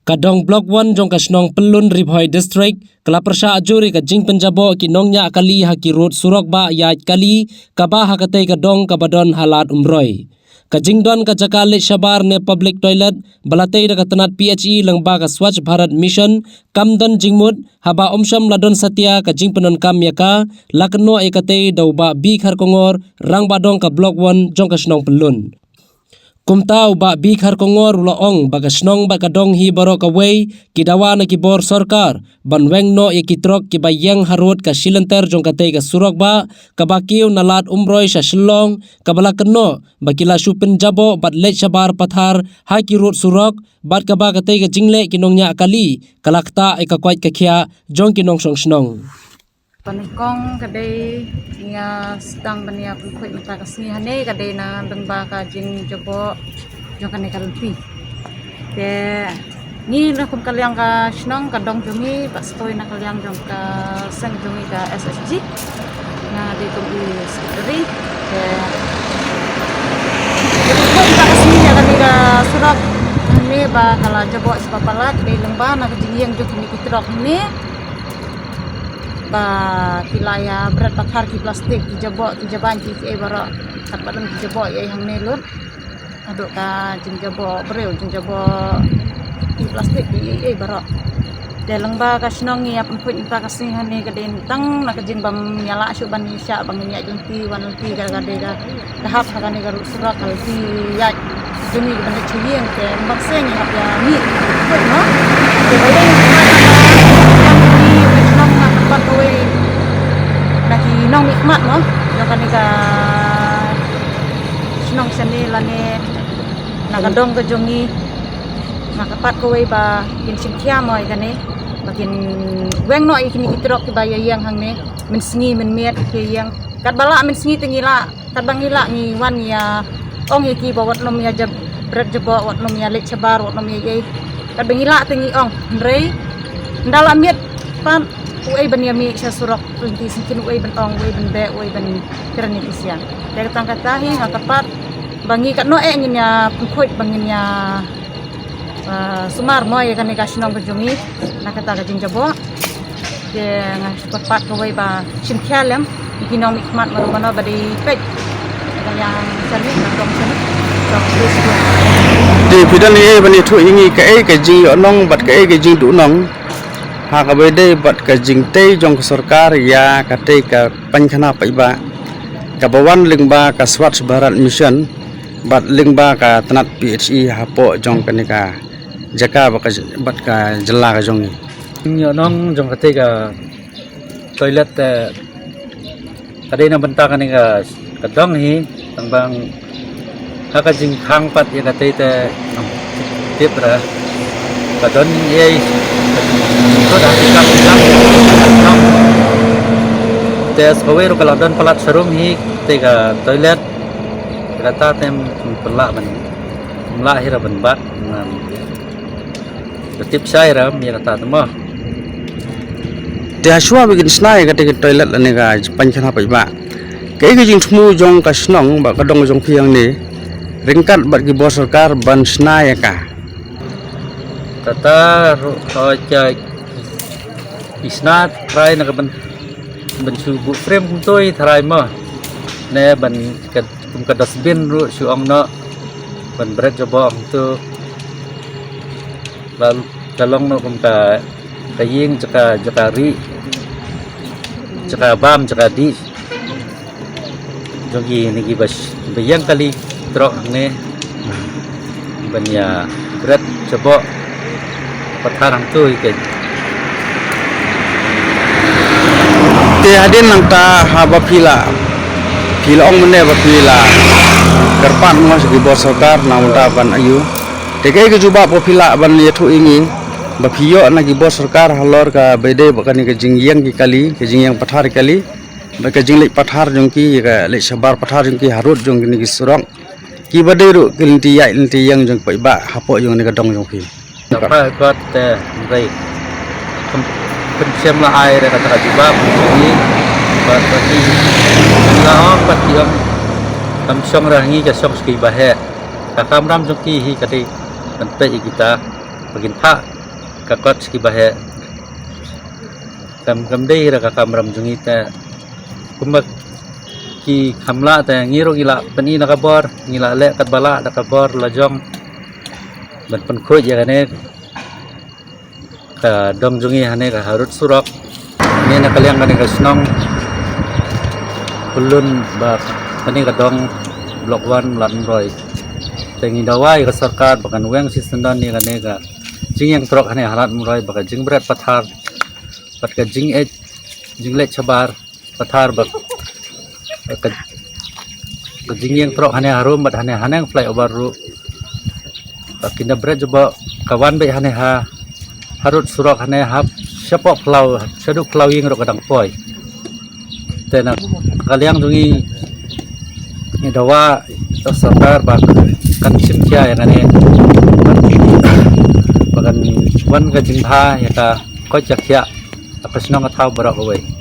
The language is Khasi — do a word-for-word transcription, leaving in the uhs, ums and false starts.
Ka dong Block One jong ka shnong Pyllun, Ri Bhoi District, ka la pyrshah jur ïa ka jingpynjaboh ki nongñiah kali ha ki rud surok ba ïaid kali, kaba ha katei ka dong kaba don ha Lad Umroi. Ka jingdon ka jaka leit shabar ne public toilet ba la tei da ka tnat P H E lyngba ka Swachh Bharat Mission kam don jingmut, haba ym shym la don satia ka jingpyndonkam ïa ka, la kynnoh ïa katei da u Bah B. Kharkongor, Rangbah Dong ka Block One jong ka shnong Pyllun. Kumta u Bah B. Kharkongor u la ong ba ka shnong bad ka dong hi baroh kawei ki dawa na ki bor sorkar ban weng noh ïa ki trok kiba ïeng harud ka shilynter jong katei ka surok ba kaba kiew na Lad Umroi sha Shillong, kaba la kynnoh ba ki la shu pynjaboh bad leit shabar pathar ha ki rud surok, bad kaba katei ka jingleh ki nongñiah kali ka la ktah ïa ka koit ka khiah jong ki nongshong shnong. Panyngkong ka dei, ngi ïa sdang ban ïa pynkhuid mynta ka sngi hangne ka dei na lyngba ka jingjaboh jong kane ka lynti. Te ngi na kum ka liang ka shnong ka dong jong ngi, bad sngewthuh na ka liang jong ka seng jong ngi ka S H G, nga dei kum i secretary. Te ngi pynkhuid mynta ka sngi ïa kane ka surok hangne ba ka la jaboh sha ba palat, dei lyngba na ka jingïeng jong kine ki trok hangne. Ba ki la ïa bret pathar, ki plastik, ki jaboh, ki jaban, ki, ki ei baroh. Katba don ki jaboh ei hangne lut. Haduh ka jingjaboh briew, jingjaboh ki plastik, ki ei ei baroh. Te lyngba ka shnong ngi ïa pynkhuid mynta ka sngi hangne ka dei tang na ka jingbym ïa lah shuh ban ïa shah ban ïa lynti wan lynti ka, ka dei ka ka hap ha kane ka rud surok ka lynti ïaid jong ngi kaban leit sha ïing, te ym bang seng ngi hap ïa mih khuid mo. Te ba ïeng khuid na ka shnong na ka pat kawei na ki nongmihkhmat mo jong kane ka shnong shane lane na ka dong ka jong ngi, na ka pat kawei ba kin shim khia mo ïa kane, ba kin weng noh ïa kine ki trok kiba ïa ïeng hangne mynsngi mynmiet ki ïeng. Katba lah mynsngi te ngi lah, katba ngi lah ngi wan ïa ong ïa ki ba wat nym ïa jab bret jaboh, wat nym ïa leit shabar, wat nym ïa ei. Katba ngi lah te ngi ong, hynrei ynda lah miet pat uei ban ïa mih sha surok lynti syngkien, uei ban ong, uei ban beh, uei ban kren ïa ki siang. Te tang kata hi nga ka pat ba ngi katno eh ngin ïa pynkhuid ba ngin ïa ah, sumar mo ïa kane ka shnong ka jong ngi na kata ka jingjaboh. Te nga shu pat kawei ba shim khia lem ïa ki nongmihkhmat mano mano ba dei peit. Ka liang shane na dong shane. Dong please go. Te phi don ei ban ïathuh ïa ngi kaei ka jingïoh nong bad kaei ka jingduh nong ha kaba ïadei bad ka jingtei jong ka sorkar ïa katei ka paikhana paidbah kaba wan lyngba ka Swachh Bharat Mission bad lyngba ka tnat P H E hapoh jong kane ka jaka bad ka, bad ka jylla ka jong ngi. Ïoh nong jong katei ka toilet te ka dei na bynta kane ka, ka dong hi, tang ba ha ka jingkhang pat ïa katei te tip ra ka don ei ka jingkut ha ka kam nong. Te sa kawei ruh ka la don palat sharum hi te ka toilet. Kata te ym pynlah ban, ym lah hi ra ban bat. Ngam ka tip shai ra ïa kata te mo. Te hashwa ba kin shna ïa kata ka toilet lane ka paikhana paidbah, kaei ka jingthmu jong ka shnong bad ka dong jong phi hangne ryngkat bad ki bor sorkar ban shna ïa ka? Kata ruh, oh, ka, ki shna tharai na ka ban, ban shu buh frame kumto i tharai mo. Ne ban ka, kum ka dustbin ruh shu ong noh ban bret jaboh kumto. Lal ka long noh kum ka, ka ïing jaka, jaka rieh, jaka bam, jaka dih jong kine kiba sh-, ba ïeng kali trok hangne ban ïa bret jaboh pathar hangto hi keiñ. Te hadien nangta haba phi la, phi la ong mynne ba phi la kyrpad mo sha ki bor sorkar na mynta ban ïoh. Te kaei ka jubab ba phi lah ban ïathuh ïa ngi ba phi ïoh na ki bor sorkar halor kaba ïadei bad kane ka jingïeng ki kali, ka jingïeng pathar kali, bad ka jingleit pathar jong ki, ka leit shabar pathar jong ki harud jong kine ki surok, kiba dei ruh ki lynti ïaid lynti ïeng jong ki paidbah hapoh jong kane ka dong jong phi? Ka pat ka te rei. Pyn-, pynshem la ai re kata ka jubab jong ngi. Bad ba ki la ong, bad ki ong kam shong ra ngi, ka shong sha ki ba heh. Ka kamram jong ki hi ka dei ban peit ïa kita ba kin phah ka kot ki ba heh. Kam kam dei ra ka kamram jong ngi te. Kumba ki kham lah te ngi ruh ngi lah pyni na ka bor, ngi lah leh kat ba lah da ka bor la jong. Ban pynkhuid ïa kane ka dong jong ngi hane ka harud surok. Ngi na ka liang kane ka shnong Khulun ba kane ka dong Block one Mlad Umroi. Te ngi dawa ïa ka sorkar ba kan weng shisyndon ïa kane ka jingïeng trok hane ha Mlad Umroi ba ka jingbret pathar bad ka jingeh jingleh shabar pathar bad ka, ka jingïeng trok hane harum bad hane haneng flyover ruh. Ba kin da bret jubok ka wan beit hane ha harud surok hane ha shapoh phyllaw shaduh phyllaw ïing ruh ka dang poi. Te na ka liang jong ngi ngi dawa ïa ka sorkar ba kan shim khia ïa kane ba kan wan ka jingbha ïa ka koit ka khiah ka shnong ka thaw baroh kawei.